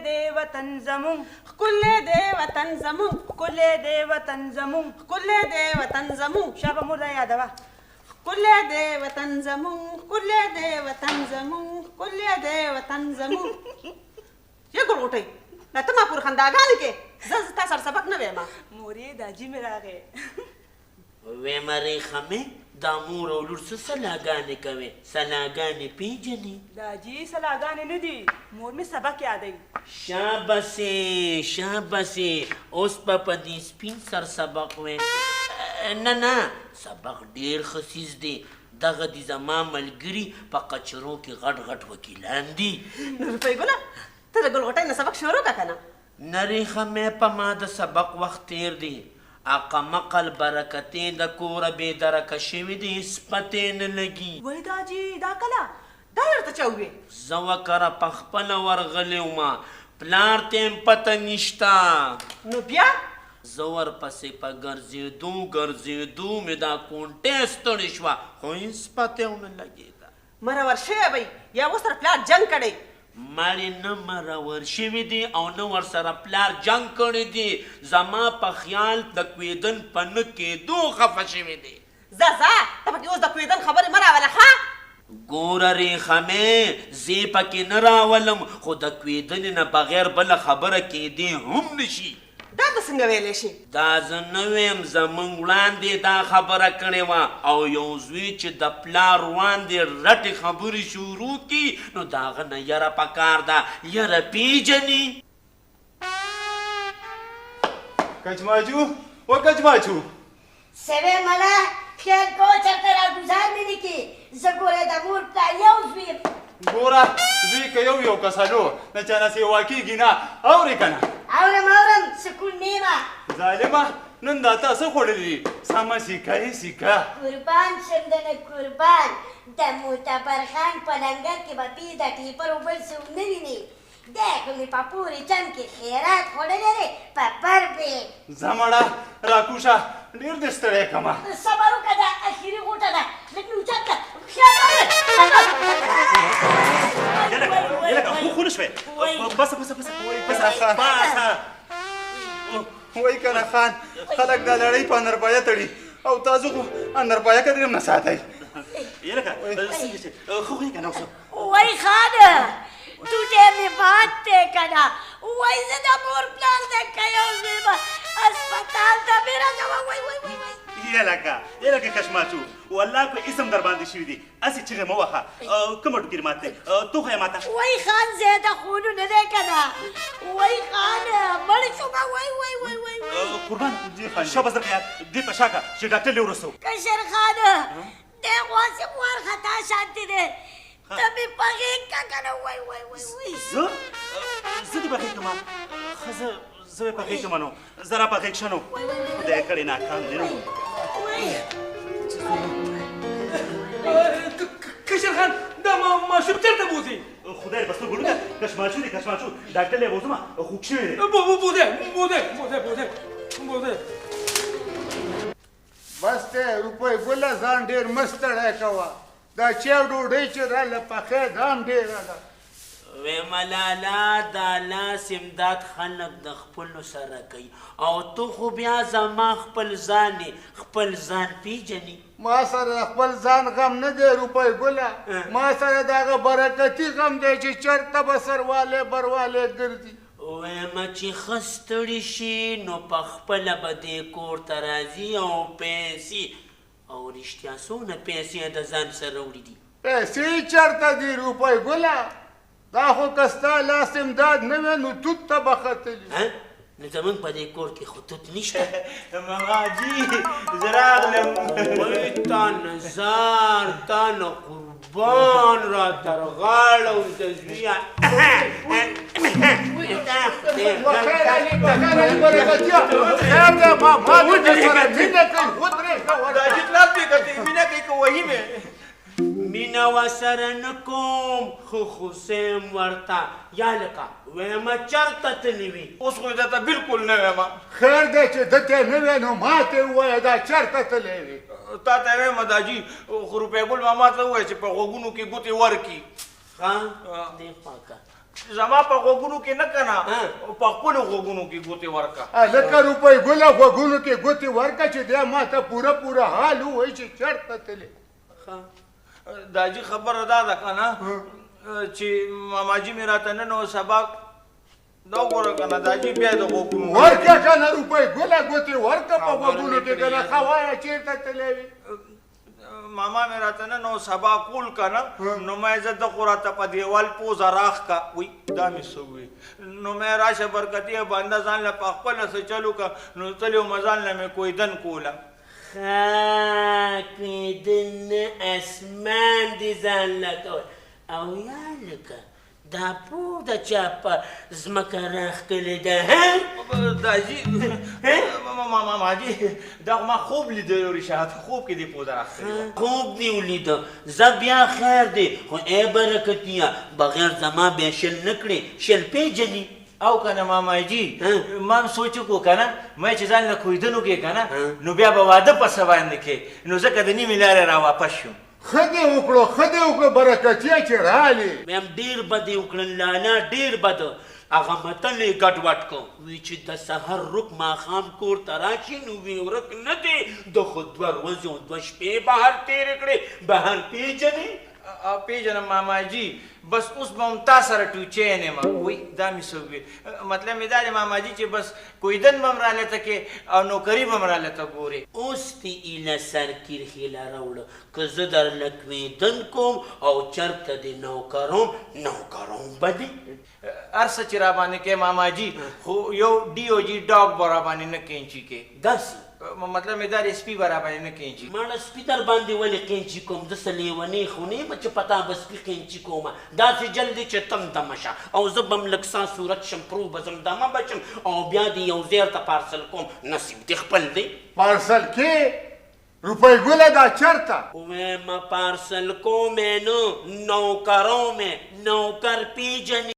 دی وطن زمونږ، ښکلی دی وطن زمونږ، ښکلی دی وطن زمونږ، ښکلی دی وطن زمونږ. شابه مور دا یادوه. ښکلی دی وطن زمونږ، ښکلی دی وطن زمونږ، ښکلی دی وطن زمونږ. یه ګل غوټۍ، دا ته ما پورې خنداګانې کې، زه تا سره سبق نه وایم. مورې دا جي مې راغی. ویمه ریښمې، دا مور او لور څه سلاګانې کوي؟ سلاګانې پیژنې؟ دا جي سلاګانې نه دي، مور مې سبق یادوي. شابسې شابسې، اوس به په دې سپین سر سبق وې. نه نه، سبق ډېر ښه څیز دی. دغه دي زما ملګري په کچرو کې غټ غټ وکیلان دي. نو روپۍ ګله، ته د ګل غوټۍ نه سبق شروع کړه که نه. نه ریښمې، په ما د سبق وخت تېر دی. عقمقل برکتې د کوره بې درکه شوي دي، هېڅ پتې نه لګي. وای دا جي، دا کله؟ دا درته چا وویل؟ زه وکره په خپله ورغلی وم، پلار ته هم پته نشته. نو بیا؟ زه ورپسې په ګرځېدو ګرځېدو مې دا کونټې ستړې شوه، خو هېڅ پته ونه لګېده. مرور شوی به یا ورسره پلار جنګ کړی؟ مړې نه مرور شوي دي او نه ورسره پلار جنګ کړی دي. زما په خیال د کویدن په نه کېدو خفه شوي دي. ځه ځه، ته پکې اوس د کویدن خبرې مه راوله. ښه ګوره ریښمې، زه پکې نه راولم، خو د کویدنې نه بغیر بله خبره کېدی هم نشي. دا ته څنګه ویلی شي؟ دا زه نه ویم، زمونږ وړاندې دا خبره کړې وه. او یو زوی چې د پلار وړاندې رټې خبرې شروع کړي، نو د هغه نه یره پکار ده، یره پیژني. کچماچو و کچماچو. سوی مړه، خیال کوه چېرته راګوزار مې نه کړي. زه ګوره د مور پلار یو زوی یم. ګوره زوی که یو یو که څلور، د چا نه سیوا کېږي نه. اورې که نه؟ اورم اورم، سکون نیمه. ظالمه، نن دا تا څه خوړلي دي؟ سمه سیکه یې سیکه. قربان شم درنه قربان، د معتبر خان په لنګر کې به بې د ټیپرو بل څه ونه وینې. دی خو مې په پورې چم کې خیرات خوړلی دی په بر بې. ځه مړه راکوشه، ډېر دې ستړی کړمه. صبر وکړه، دا اخري غوټه ده، لږ مې اوچت کړه. خیال یلکه، خو خو نه شوې. بس بس بس بس بس. وای که نه خان، خلک دا لړۍ په انرپایه تړي او تاسو خو انرپایه قدرې هم نه ساتئ. یلکه څنګه چې ښه خو یې که نه اوس. وای خانه، ټوټه مې مات دی که نه. وای زه د مور پلار د که یو زوی به هسپتال ته مې رسوه. وای وای وای وای. یلکه یلکه کشماچو، والله په اسم در باندې شوي دي، هسې چیغې مه وهه. کومه ټوکري مات دی؟ تو خو یې ماته. وای خان، زیاده خونو نه دی که نه. وای خان، مړ شوم. وای وای وای وای وای. قربان شابه درکه یار، دې ته شا که چې ډاکټر له ورسوو. کشر خان، دی خو هسې وارخطا شانتې دی، ته مې په غېږ که که نه. وای وای وای وای. زه زه دې په غېږ کړم؟ ښه زه زه یې په غېږ کړم، نو زه را په غېږ شه. نو خدای کړې ناکام دی. نو کشر خان، دا ماشوم چېرته بوځي؟ خدای په سترګو وکړه، کشماچو دی کشماچو، ډاکټر له بوځم، خوږ شوی دی. بوځه بوځه بوځه بوځه بوځه. بس دی روپۍ ګله، ځان ډېر مه ستړی کوه. دا چای ډوډۍ چې راله پخې، دا هم ډېره ده. ویمه لالا، دا لاس امداد خلک د خپلو سره کوي، او ته خو بیا زما خپل ځان یې، خپل ځان پیژنې. ما سره د خپل ځان غم نه دی روپۍ ګله، ما سره د هغه برکتي غم دی چې چېرته به سروالی بروالی ګرځي. ویمه چې ښه ستړي شي نو په خپله به دې کور ته راځي او پیسې، او رښتیا څونه پیسې د ځان سره وړي دي؟ پیسې چېرته دي روپۍ ګله؟ دا خو که ستا لاس امداد نه وی نو توت ته به ختلي. نو زمونږ په دې کور کې خو توت نشته. ماما جي، زه راغلم. وای تا نه زار، تا نه قربان، را تر غاړه اوسه زویه. خیر علي، خیر علي برکتیه، خیر دی. ما ما دې سره مینه کوي، ودرېږه. دا جي خلاص پرې کړه، مینه کوي که وهي مې؟ مینه ورسره نه کوم، خو خوسه یم ورته. یا لکه ویمه چېرته تللی وي؟ اوس خو یې درته بالکل نه وایم. خیر دی چې ده ته نه وې نو ما ته ووایه دا چېرته تللی وي. تا ته وایم داجي، خو روپۍ ګل ماما ته ووایه چې په غوږونو کې ګوتې ورکړي. ښه دې خوا که. زما په غوږونو کې نه که نه، په خپلو غوږونو کې ګوتې ورکړه. هلکه روپۍ ګله، غوږونو کې ګوتې ورکړه چې دی ما ته پوره پوره حال ووایي چې چېرته تللی. داجي خبره دا ده که نه چې ماماجي مې راته نن او سبا دا وګوره که نه، داجي بیا د غوږونو ورکړه که نه روپۍ ګله، ګوتې ورکړه په غوږونو کې که نه. ښه وایه چېرته تللی وي؟ ماما مې راته نن او سبا کول که نه، نو ما یې زه ده خو راته په دیوال پوزه راښکه، وی دا مې څه وویل، نو ما یې راشه برکتیه بنده ځان له په خپله څه چل وکړه، نو تللی وم ځان له مې کویدن کوله. ښه کویدن نه، اسمان دې ځان له کول. او یا لکه دا پوه د چا په ځمکه راښکلې ده؟ داجي ماماجي دا خو ما خوب لیدلی و، رشاد خوب کې دې پوزه راښکلې ده. خوب دې ولیده؟ زه بیا خیر دی، خو ای برکتیه بغیر زما بیا شل نه کړې. شل پېژنې؟ او که نه ماماجي، ما هم سوچ وکړو که نه، ما چې ځان له کویدنو کې که نه، نو بیا به واده په څه باندې کې، نو ځکه د نیمې لارې را واپس شوم. ښه دې وکړو، ښه دې وکړو برکتیه چې رالې. وایم ډېر بد یې وکړل لالا، ډېر بد. هغه متل یې ګډوډ کړ، وی چې د سهار ورک ماښام کور ته راشي نو وی ورک نه دی، ده خو 2 ورځې او 2 شپې بهر تېرې کړې. بهر پېژنې؟ پېژنم ماماجي، بس اوس به هم تا سره ټوچی نه یم. وی دا مې څه وویل، مطلب مې دا دی ماماجي چې بس کویدن به هم رالته کې او نوکري به هم رالته ګورې. اوس دې ایله سر کرښې له راوړه، که زه درله کویدن کوم او چېرته دې نوکروم، نوکروم به دې. هر څه چې راباندې کوې ماماجي، خو یو ډي او جي ډاګ به راباندې نه کینچي کې. داسې؟ مطلب مې دا دی سپي به راباندې نه کینچي. ماړه سپي در باندې ولې قینچي کوم؟ زه څه لیونی خو نه یم چې په تا به سپي قینچي کومه. داسې جل دی چې تم دمه شه او زه به هم لږ سا صورت شم، پرو به ځم، دمه به شم او بیا دې یو ځای ته پارسل کوم. نصیب دې خپل دی. پارسل کې روپۍ ګله دا چېرته؟ وایم پارسل کوم یې نه، نوکروم یې. نوکر پېژنې؟